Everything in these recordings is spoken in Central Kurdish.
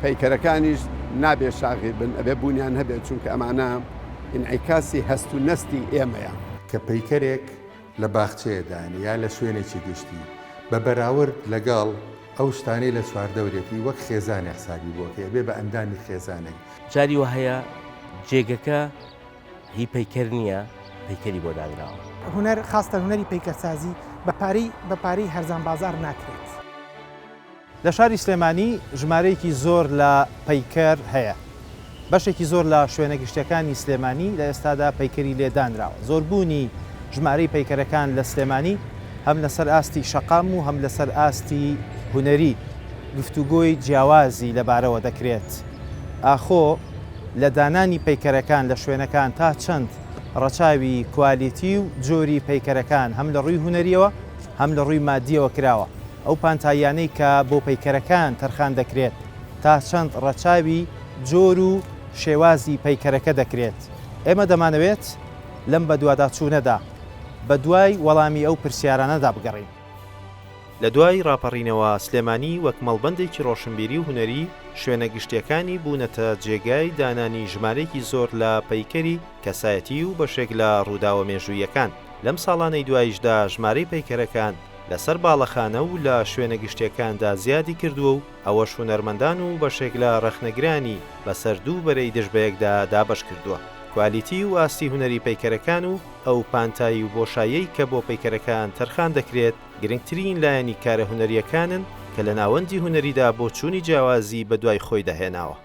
پەیکەرەکانیش نابێ شاغیر بن، ئەبێ بوونیان هەبێت، چونکە ئەمانە ئینعیکاسی هەست و نەستی ئێمەیە. کە پەیکەرێک لە باخچەیە دانێ یا لە شوێنێکی گشتی، بە بەراورد لەگەڵ ئەو شتانەی لە چواردەورێتی وەک خێزانێ حسابی بۆ ئەکەی، ئەبێ بە ئەندامی خێزانێک. جاری وا هەیە جێگەکە هی پەیکەر نییە، پەیکەری بۆ دانراوە. هونەر خاستە هونەری پەیکەرسازی بە پارەی بە پارەی هەرزان بازاڕ ناکرێت. لە شاری سلێمانی ژمارەیەکی زۆر لە پەیکەر هەیە. بەشێکی زۆر لە شوێنە گشتیەکانی سلێمانی لە ئێستادا پەیکەری لێ دانراوە. زۆربوونی ژمارەی پەیکەرەکان لە سلێمانی هەم لەسەر ئاستی شەقام و هەم لەسەر ئاستی هونەری گفتوگۆی جیاوازی لەبارەوە دەکرێت. ئاخۆ لە دانانی پەیکەرەکان لە شوێنەکان تا چەند ڕەچاوی کوالیتی و جۆری پەیکەرەکان هەم لە ڕووی هونەریەوە هەم لە ڕووی مادیەوە کراوە؟ ئەو پانتاییانەی کە بۆ پەیکەرەکان تەرخان دەکرێت تا چەند ڕەچاوی جۆر و شێوازی پەیکەرەکە دەکرێت؟ ئێمە دەمانەوێت لەم بەدواداچوونەدا بەدوای وەڵامی ئەو پرسیارانەدا بگەڕێین. لە دوای ڕاپەڕینەوە سلێمانی وەک مەڵبەندێکی ڕۆشنبیری و هونەری، شوێنە گشتییەکانی بوونەتە جێگای دانانی ژمارەیەکی زۆر لە پەیکەری کەسایەتی و بەشێک لە ڕووداوە مێژووییەکان. لەم ساڵانەی دواییشدا ژمارەی پەیکەرەکان لەسەر باڵەخانە و لە شوێنە گشتییەکاندا زیادی کردووە و ئەوەش هونەرمەندان و بەشێک لە ڕەخنەگرانی بەسەر دوو بەرەی دژ بەیەکدا دابەش کردووە. کوالیتی و ئاستی هونەری پەیکەرەکان و ئەو پانتایی و بۆشاییەی کە بۆ پەیکەرەکان تەرخان دەکرێت گرنگترین لایەنی کارە هونەرییەکانن کە لە ناوەندی هونەریدا بۆچوونی جیاوازی بەدوای خۆیدا هێناوە.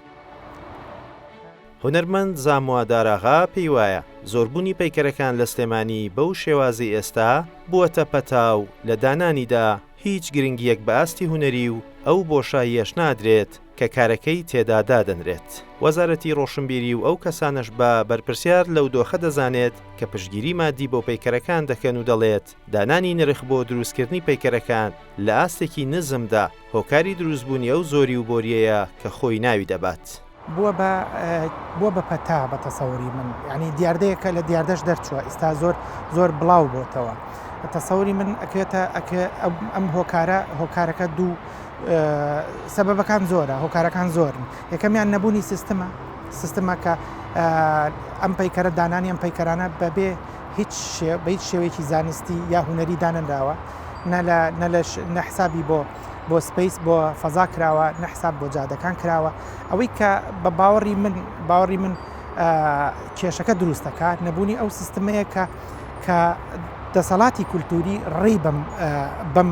هونەرمەند زاموا داراغا پێی وایە، زۆربوونی پەیکەرەکان لە سلێمانی بەو شێوازەی ئێستا بووەتە پەتا و لە دانانیدا هیچ گرنگییەک بە ئاستی هونەری و ئەو بۆشاییەش نادرێت کە کارەکەی تێدا دادەنرێت. وەزارەتی ڕۆشنبیری و ئەو کەسانەش بە بەرپرسیار لەو دۆخە دەزانێت کە پشتگیری مادی بۆ پەیکەرەکان دەکەن و دەڵێت، دانانی نرخ بۆ دروستکردنی پەیکەرەکان لە ئاستێکی نزمدا هۆکاری دروستبوونی ئەو زۆری و بۆرییەیە کە خۆی ناوی دەبات. بووە بە بووە بە پەتا بە تەسەوری من یعنی دیاردەیەکە لە دیاردەش دەرچووە ئیستا زۆر زۆر بڵاو بۆتەوە تەسەوری من ئەکرێتە ئەم هۆکارە هۆکارەکە دوو سەبەبەکان زۆرە هۆکارەکان زۆرن یەکەمیان نەبوونی سیستمە سیستمە کە ئەم پەیکەرە دانانی ئەم پەیکەرانە بەبێ هیچ بە هیچ شێوەیەکی زانستی یا هونەری دانەنراوە نە لە نە لە نە حسابی بۆ بۆ space بۆ فەزا کراوە نە حساب بۆ جادەکان کراوە ئەوەی کە بە باوەڕی من باوەڕی من کێشەکە دروست دەکات نەبوونی ئەو سیستمەیە کە کە دەسەڵاتی کولتوری ڕێی بەم بەم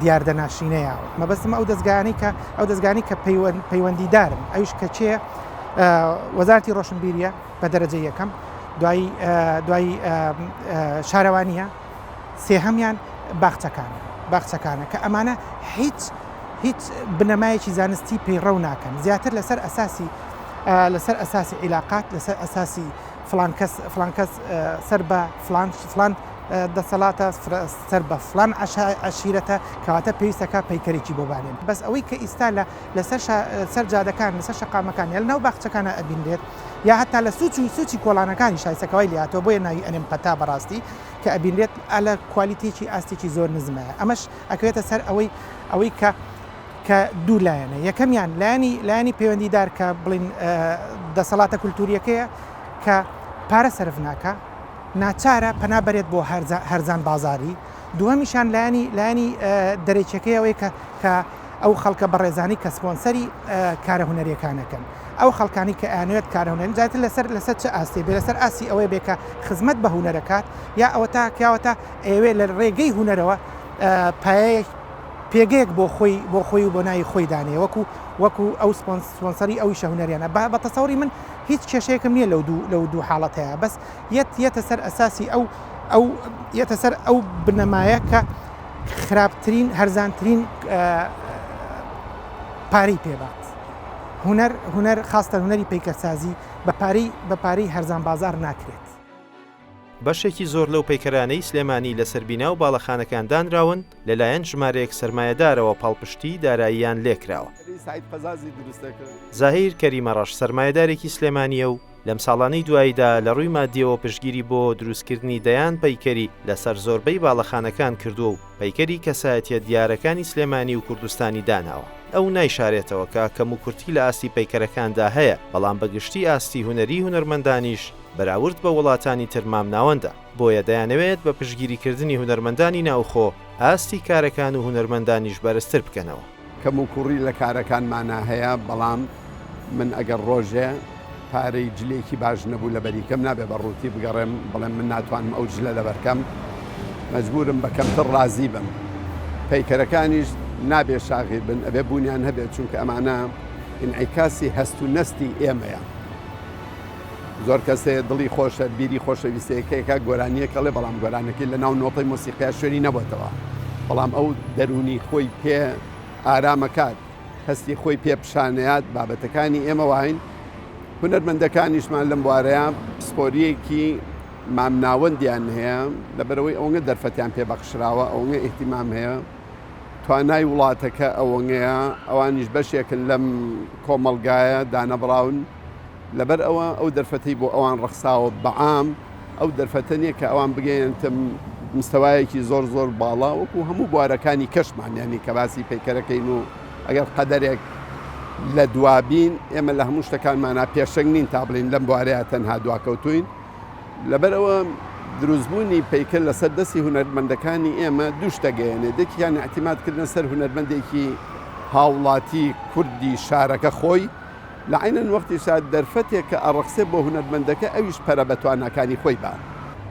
دیاردە ناشرینەیەوە مەبەستم ئەو دەستگانی کە ئەو دەستگانی کە پەیوەندیدارن ئەویش کە چێ وەزارتی ڕۆشنبیریە بە دەرەجە یەکەم دوایی دوایی شارەوانیە سێهەمیان باخچەکانە باخچەکانە کە ئەمانە هیچ هیچ بنەمایەکی زانستی پەیڕەو ناکەن زیاتر لەسەر ئەساسی لەسەر ئەساسی عیلاقات لەسەر ئەساسی فلان کەس فلان کەس سەر بە فلان فلان دەسەڵاتە سەر بە فلان عەشیرەتە کەواتە پێویستەکە پەیکەرێکی بۆ بانێن بەس ئەوەی کە ئیستا لە لەسەر سەر جادەکان لەسەر شەقامەکان یا لەناو باخچەکانە ئەبینرێت یا هەتا لە سوچ و سوچی کۆڵانەکانی شایسەکەوای لاتەوە بۆیە ناوی ئەنێم پەتا بەڕاستی کە ئەبینرێت ئەلە کوالیتێکی ئاستێکی زۆر نزمەیە ئەمەش ئەکەوێتە سەر ئەوەی ئەوەی کە کە دوو لایەنە یەکەمیان لایەنی لایەنی پەیوەندیدار کە بڵین دەسەڵاتە کولتوریەکەیە کە پارە سەرف ناکە ناچارە پەنا بەرێت بۆ هەرزان بازاری دووەمیشان لایەنی لایەنی دەرەکیەکەی ئەوەی کە کە ئەو خەڵکە بەڕێزانی کە سپۆنسەری کارە هونەریەکانەکەن ئەو خەڵکانی کە ئەیانەوێت کارە هونەری زیاتر لەسەر لەسەر چ ئاستێ بێ لەسەر ئاستی ئەوەی بێ کە خزمەت بە هونەرەکات یا ئەوەتا کیاوەتا ئەیەوێ لە ڕێگەی هونەرەوە پایەیەک پێگەیەک بۆ خۆی بۆ خۆی و بۆ ناوی خۆی دانێ وەکو وەکو ئەو سپۆنسەری ئەویشە هونەریانە بە بە تەسەوری من هیچ کێشەیەکم نییە لەو دوو لەو دوو حاڵەتەیە بەس یەت یەتە سەر ئەساسی ئەو ئەو یەتە سەر ئەو بنەمایە کە خراپترین هەرزانترین پارەی پێبات هونەر هونەر خاستە هونەری پەیکەرسازی بە پارەی بە پارەی هەرزان بازار ناکرێت. بەشێکی زۆر لەو پەیکەرانەی سلێمانی لەسەر بینا و باڵەخانەکان دانراون، لەلایەن ژمارەیەک سەرمایەدارەوە پاڵپشتیی داراییان لێکراوە. زاهیر کەریمەڕەش سەرمایەدارێکی سلێمانییە و لەم ساڵانەی دواییدا لە ڕووی مادییەوە پشتگیری بۆ دروستکردنی دەیان پەیکەری لەسەر زۆربەی باڵەخانەکان کردووە و پەیکەری کەسایەتییە دیارەکانی سلێمانی و کوردستانی داناوە. ئەو نایشارێتەوە کە کەموکورتی لە ئاستی پەیکەرەکاندا هەیە، بەڵام بە گشتی ئاستی هونەریی هونەرمەندانیش بەراورد بە وڵاتانی تر مامناوەندە، بۆیە دەیانەوێت بە پشتگیریکردنی هونەرمەندانی ناوخۆ ئاستی کارەکان و هونەرمەندانیش بەرزتر بکەنەوە. کەموکوڕی لە کارەکانمانا هەیە، بەڵام من ئەگەر ڕۆژێ پارەی جلێکی باش نەبوو لەبەری کەم نابێ بە ڕووتی بگەڕێم بڵێم من ناتوانم ئەو جلە لەبەرکەم مەجبورم بە کەمتر ڕازی بم پەیکەرەکانیش نابێ شاغیر بن ئەبێ بوونیان هەبێت چونکە ئەمانە ئینعیکاسی هەست و نەستی ئێمەیە زۆر کەس هەیە دڵی خۆشە بیری خۆشەویستەکەیەکە گۆرانیەک ئەڵێ بەڵام گۆرانەکەی لە ناو نۆتەی مۆسیقیا شوێنی نەبێتەوە بەڵام ئەو دەرونی خۆی پێ ئارامەکات هەستی خۆی پێ پیشانەیات بابەتەکانی ئێمە واین هونەرمەندەکانیشمان لەم بوارەیە پسپۆریەکی مامناوەندیان هەیە لەبەرەوەی ئەوەنگە دەرفەتیان پێ بەخشراوە ئەوەنگە ئیهتیمام هەیە توانای وڵاتەکە ئەوەنگەیە ئەوانیش بەشێکن لەم کۆمەڵگایە دانەبڕاون لەبەر ئەوە ئەو دەرفەتەی بۆ ئەوان ڕەخساوە بەعام ئەو دەرفەتە نییە کە ئەوان بگەیەنتە مستەوایەکی زۆر زۆر باڵا وەکو هەموو بوارەکانی کەشمان یانی کە باسی پەیکەرەکەین و ئەگەر قەدەرێک لە دوابین ئێمە لە هەموو شتەکانمانە پێشەنگ نین تا بڵین لەم بوارەیە تەنها دواکەوتوین لەبەرئەوە دروستبوونی پەیکەر لەسەر دەستی هونەرمەندەکانی ئێمە دوو شتە گەیەنێت، یەکیان ئیعتیماد کردنە سەر هونەرمەندێکی هاوڵاتی کوردی شارەکە خۆی، لە عەینەن وەختیشا دەرفەتێک کە ئەڕەخسێ بۆ هونەرمەندەکە ئەویش پەرە بە تواناکانی خۆی با.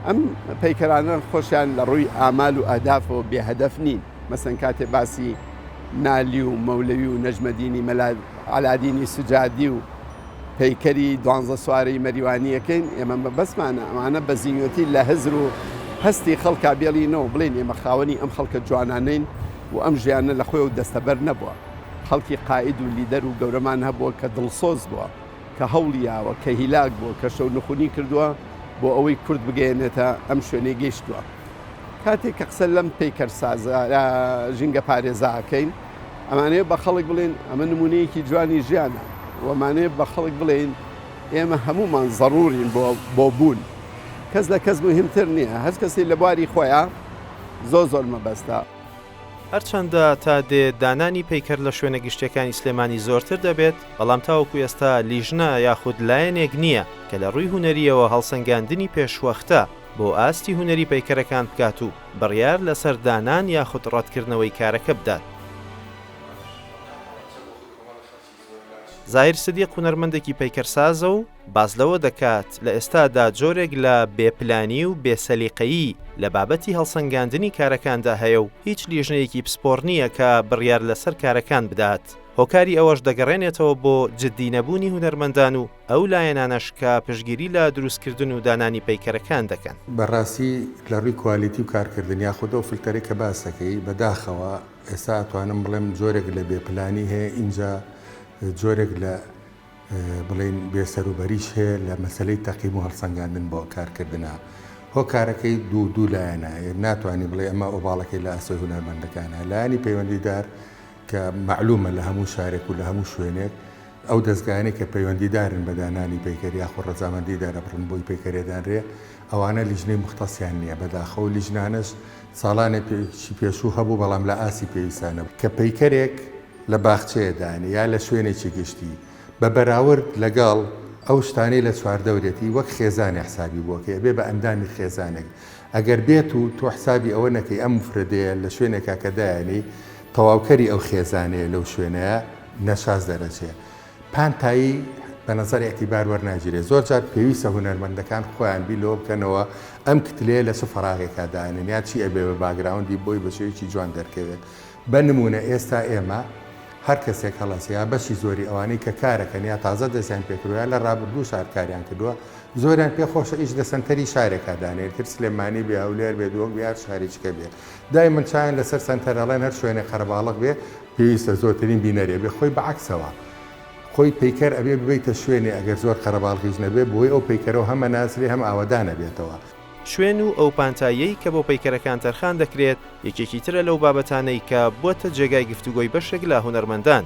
ئەم پەیکەرانە خۆشیان لە ڕووی ئامال و ئەهدافەوە بێ هەدەف نین، مەسەن کاتێ باسی نالی و مەولەوی و نەجمەدینی مەلا عەلادینی سوجادی و پەیکەری دوانزە سوارەی مەریوانییەکەین، ئێمە مەبەستمانە ئەمانە بە زینوێتی لە هزر و هەستی خەڵکا بێڵینەوە، بڵێین ئێمە خاوەنی ئەم خەڵکە جوانانەین و ئەم ژیانە لە خۆیەوە دەستەبەر نەبووە. خەڵکی قائید و لیدەر و گەورەمان هەبووە کە دڵسۆز بووە، کە هەوڵی یاوە، کە هیلاک بووە، کە شەونخونی کردووە بۆ ئەوەی کورد بگەیەنێتە ئەم شوێنەی گەیشتووە. کاتێک کە قسە لەم پەیکەرسازە ژینگەپارێزە ئەکەین، ئەمانەوێت بە خەڵک بڵێین ئەمە نموونەیەکی جوانی ژیانە و ئەمانەوێت بە خەڵک بڵێین ئێمە هەموومان زەڕوورین بۆ بۆ بوون. کەس لە کەس موهیمتر نییە. هەر کەسی لە بواری خۆیا زۆر زۆر مەبەستە. هەرچەندە تا دێ دانانی پەیکەر لە شوێنە گشتیەکانی سلێمانی زۆرتر دەبێت، بەڵام تاوەکو ئێستا لیژنە یاخود لایەنێک نییە کە لە ڕووی هونەرییەوە هەڵسەنگاندنی پێشوەختە بۆ ئاستی هونەری پەیکەرەکان بکات و بڕیار لەسەر دانان یاخود ڕەتکردنەوەی کارەکە بدات. زاهیر سدیق هونەرمەندێکی پەیکەرسازە و باس لەوە دەکات، لە ئێستادا جۆرێک لە بێ پلانی و بێ سەلیقەیی لە بابەتی هەڵسەنگاندنی کارەکاندا هەیە و هیچ لیژنەیەکی پسپۆڕ نییە کە بڕیار لەسەر کارەکان بدات، هۆکاری ئەوەش دەگەڕێنێتەوە بۆ جددی نەبوونی هونەرمەندان و ئەو لایەنانەش کە پشتگیری لە دروستکردن و دانانی پەیکەرەکان دەکەن. بە ڕاستی لە ڕووی کوالیتی و کارکردن یاخود ئەو فلتەرەی کە باس دەکەی، بە داخەوە ئێستا ئەتوانم بڵێم جۆرێک لە بێ پلانی هەیە ئینجا جۆرێک لە بڵێین بێ سەروبەریش هەیە لە مەسەلەی تەقیم و هەڵسەنگاندن بۆ کارکردنا. هۆکارەکەی دوو دوو لایەنە، ناتوانی بڵێی ئەمە ئۆباڵەکەی لە ئەستۆی هونەرمەندەکانە. لایەنی پەیوەندیدار کە مەعلومە لە هەموو شارێک و لە هەموو شوێنێک ئەو دەزگایانەی کە پەیوەندیدارن بە دانانی پەیکەر یاخود ڕەزامەندی دەرەبڕن بۆی پەیکەرێ دانرێ ئەوانە لیژنەی موختەسیان نییە بەداخەوە لیژنانەش ساڵانێکی پێشوو هەبوو بەڵام لە ئاستی پێویستا نەبوو. کە پەیکەرێک لە باخچەیە دانێ یا لە شوێنێکی گشتی بە بەراورد لەگەڵ ئەو شتانەی لە چواردەورێتی وەک خێزانێ حسابی بۆ ئەکەی ئەبێ بە ئەندامی خێزانێک ئەگەر بێت و تۆ حسابی ئەوە نەکەی ئەم موفرەدەیە لە شوێنێکا کە دایەنێی تەواوکەری ئەو خێزانەیە لەو شوێنەیە نەشاز دەرەچێ پانتایی بە نەزەر ئیعتیبار وەرناگیرێ زۆر جار پێویستە هونەرمەندەکان خۆیان بیر لەوە بکەنەوە ئەم کتلەیە لە چ فەراغێکا دانێن یا چی ئەبێ بە باگراوندی بۆی بە شێوەیەکی جوان دەرکەوێت بە نموونە ئێستا ئێمە هەر کەسێک هەڵەسێ یا بەشی زۆری ئەوانەی کە کارەکەن یا تازە دەستیان پێکردوە یا لە ڕابردووش هەر کاریان کردووە زۆریان پێ خۆشە ئیش لە سەنتەری شارێکا دانێن تر سلێمانی بێ هەولێر بێ دهۆک بێ هەر شارێکیکە بێ دایمەن چاویان لەسەر سەنتەر ئەڵێن هەر شوێنێک قەرەباڵغ بێ پێویستە زۆرترین بینەرێ بێ خۆی بە عەکسەوە خۆی پەیکەر ئەبێ ببەیتە شوێنێ ئەگەر زۆر قەرەباڵغیش نەبێ بۆی ئەو پەیکەرەو هەم ئەناسرێ هەم ئاوەدان ئەبێتەوە. شوێن و ئەو پانتاییەی کە بۆ پەیکەرەکان تەرخان دەکرێت یەکێکی ترە لەو بابەتانەی کە بووەتە جێگای گفتوگۆی بەشێک لە هونەرمەندان.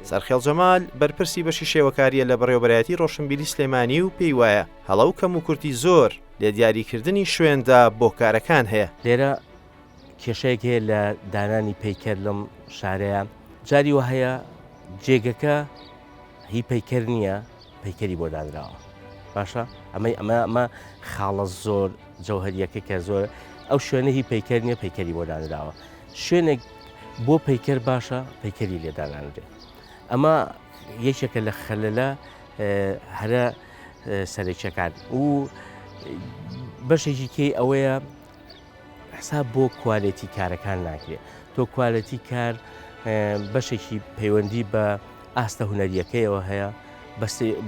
سەرخێڵ جەمال، بەرپرسی بەشی شێوەکارییە لە بەڕێوەبەرایەتی ڕۆشنبیری سلێمانی و پێی وایە هەڵە و کەموکورتی زۆر لە دیاریکردنی شوێندا بۆ کارەکان هەیە. لێرە کێشەیەک هەیە لە دانانی پەیکەر لەم شارەیە. جاری وە هەیە جێگەکە هی پەیکەر نییە پەیکەری بۆ دانراوە باشە ئەمەی ئەمە ئەمە خاڵە زۆر جەوهریەکە کە زۆر ئەو شوێنە هی پەیکەر نییە پەیکەری بۆ دانراوە شوێنێک بۆ پەیکەر باشە پەیکەری لێدانانرێ ئەمە یەکێکە لە خەلەلە هەرە سەرەکیەکان و بەشێکی کەی ئەوەیە حساب بۆ کوالێتی کارەکان ناکرێت تۆ کوالێتی کار بەشێکی پەیوەندی بە ئاستە هونەریەکەیەوە هەیە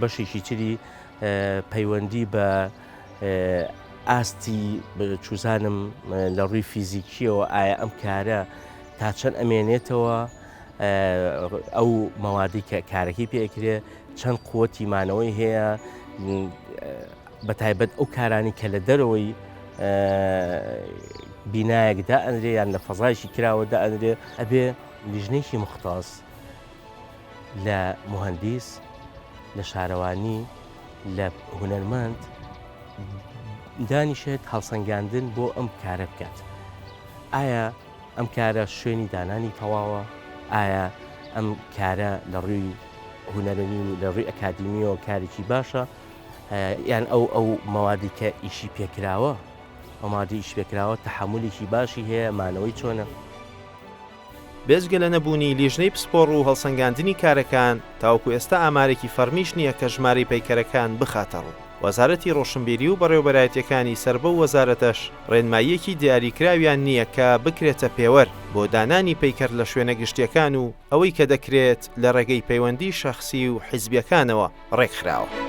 بەشێکی تری پەیوەندی بە ئاستی چوزانم لە ڕووی فیزیکیەوە ئایا ئەم کارە تا چەند ئەمێنێتەوە ئەو مەوادی کە کارەکەی پێکرێ چەند قوتی مانەوەی هەیە بە تایبەت ئەو کارانی کە لە دەرەوەی بینایەک دائەنرێ یان لە فەزایشی کراوە دائەنرێ ئەبێ لیژنەیەکی مختاس لە مهندیس لە شارەوانی لە هونەرمەند دانیشێت هەڵسەنگاندن بۆ ئەم کارە بکات ئایا ئەم کارە شوێنی دانانی تەواوە؟ ئایا ئەم کارە لە ڕووی هونەرەنی و لە ڕووی ئەکادیمیەوە کارێکی باشە یان ئەو ئەو مەوادی کە ئیشی پێکراوە ئەو مادی ئیش پێکراوە تەحەمولێکی باشی هەیە مانەوەی چۆنە؟ بێجگە لە نەبوونی لیژنەی پسپۆڕ و هەڵسەنگاندنی کارەکان، تاوەکو ئێستا ئامارێکی فەڕمیش نییە کە ژمارەی پەیکەرەکان بخاتەڕوو. وەزارەتی ڕۆشنبیری و بەڕێوەبەرایەتییەکانی سەر بەو وەزارەتەش ڕێنماییەکی دیاریکراویان نییە کە بکرێتە پێوەر بۆ دانانی پەیکەر لە شوێنە گشتییەکان و ئەوەی کە دەکرێت لە ڕێگەی پەیوەندی شەخسی و حیزبییەکانەوە ڕێکخراوە.